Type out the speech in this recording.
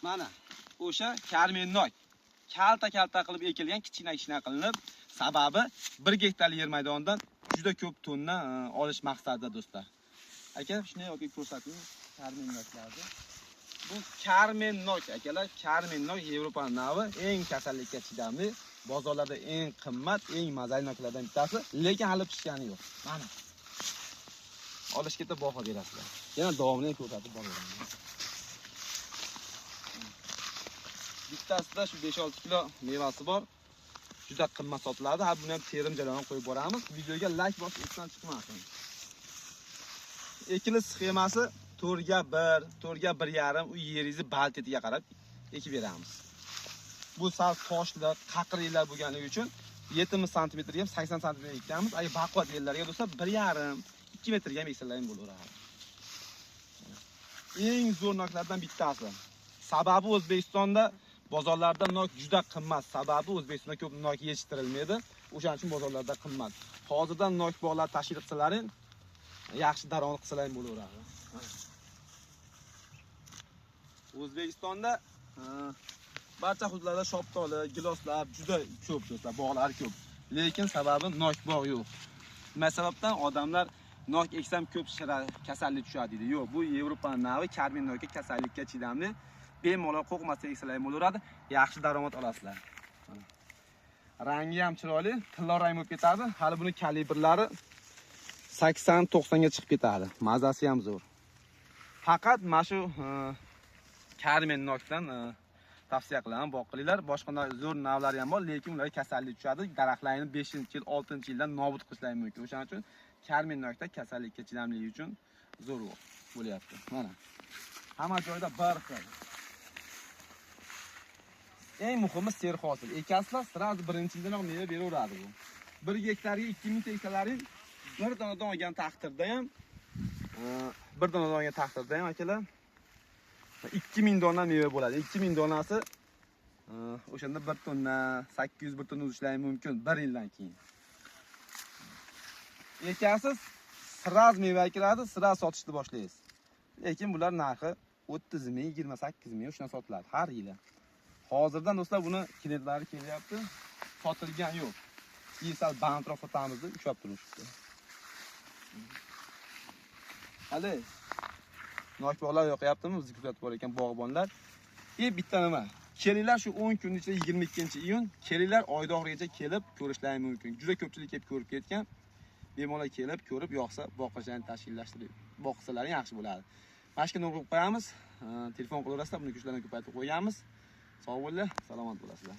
Mana o'sha karmen nok. Kalta-kalta qilib ekilgan, kichkina-kichkina qilinib, sababi 1 gektar yer maydonidan juda ko'p tonna olish maqsadida do'stlar. Aka, shunday yoki ko'rsating karmen noklarni. Bu karmen nok akalar, karmen nok Yevropa navi, eng kasallikka chidamli, bozorlarda eng qimmat, eng mazali noklardan bittasi, lekin hali pishgani yo'q. Mana. Olish ketib baho berasizlar. Yana davomini ko'rsatib boraman. Bittasida shu 5-6 kilo mevasi bor. Juda qimmat sotiladi. Ha, buni ham terim jarayonini qo'yib boramiz. Videoga like bosib esdan chiqmasin. Ekilish sxemasi 4ga 1, 4ga 1.5 u yeringizni baltetiga qarab ekib beramiz. Bu sal toshli, qaqir yerlar bo'lganligi uchun 70 santimetrga ham 80 santimetrga ekamiz. Agar baquvvat yerlarga bo'lsa 1.5, 2 metrga ham eksalar ham bo'laveradi. Eng zo'r noklardan bittasi. Sababi O'zbekistonda bozorlarda nok juda qimmat. Sababi O'zbekistonda ko'p nok yetishtirilmaydi. O'shaning uchun bozorlarda qimmat. Hozirdan nok bog'lar tashkil qilsalaring, yaxshi daromad qilsalaring bo'laveradi. O'zbekistonda barcha hududlarda shoptoli, giloslar juda ko'p do'stlar, bog'lar ko'p. Lekin sababi nok bog' yo'q. Nima sababdan odamlar nok eksam ko'p kasallik tushadi deydi. Yo'q, bu Yevropa navi karmen noki kasallikka chidamli. Bemalol qo'rqmasdan eksalar ham bo'laveradi, yaxshi daromad olasizlar. Rangi ham chiroyli, tillo rang bo'lib ketadi. Hali buni kalibrlari 80-90 ga chiqib ketadi. Mazasi ham zo'r. Faqat mana shu karmen nokdan tavsiya qilaman, bog' qilinglar. Boshqa zo'r navlari ham bor, lekin ularga kasallik tushadi. Daraxtlarni 5-yil, 6-yildan nobud qilishlari mumkin. O'shaning uchun karmen nokda kasallikka chidamligi uchun zo'r bo'lyapti. Mana. Hamma joyda bir xil. Eng muhimi serhosil. Ekasizlar, sразу birinchi yildanoq meva beraveradi bu. 1 gektarga 2000 ta eksalaring bir donadan olgan taqdirda ham, bir donadan olgan taqdirda ham akalar 2000 dona meva bo'ladi. 2000 donasi o'shanda 1 tonna, 801 tonna uzishlari mumkin 1 yildan keyin. Ekasiz, sraz meva kiradi, sraz sotishni boshlaysiz. Lekin bular narxi 30 ming, 28 ming shundan sotiladi har yili. Hozirdan do'stlar buni klientlari kelyapti, sotilgan yo'q. Keyin sal bandroq sotamiz deb ushlab turishdi. Hali nok bog'lar yoqyaptimi? Bizni kuzatib borayotgan bog'bonlar. Bitta nima? Kelinglar shu 10 kun ichida 22-iyun kelinglar, oyda oxirigacha kelib ko'rishlari mumkin. Juda ko'pchilik kelib ko'rib ketgan. Bemalol kelib ko'rib, yoqsa boqishlarni tashkillashtirib, boqsalar yaxshi bo'ladi. Mana shu qo'yib qo'yamiz. Telefon qilaverasizlar, buni kuchlarni ko'paytirib qo'yamiz. Sog' bo'linglar, salomat bo'lasizlar.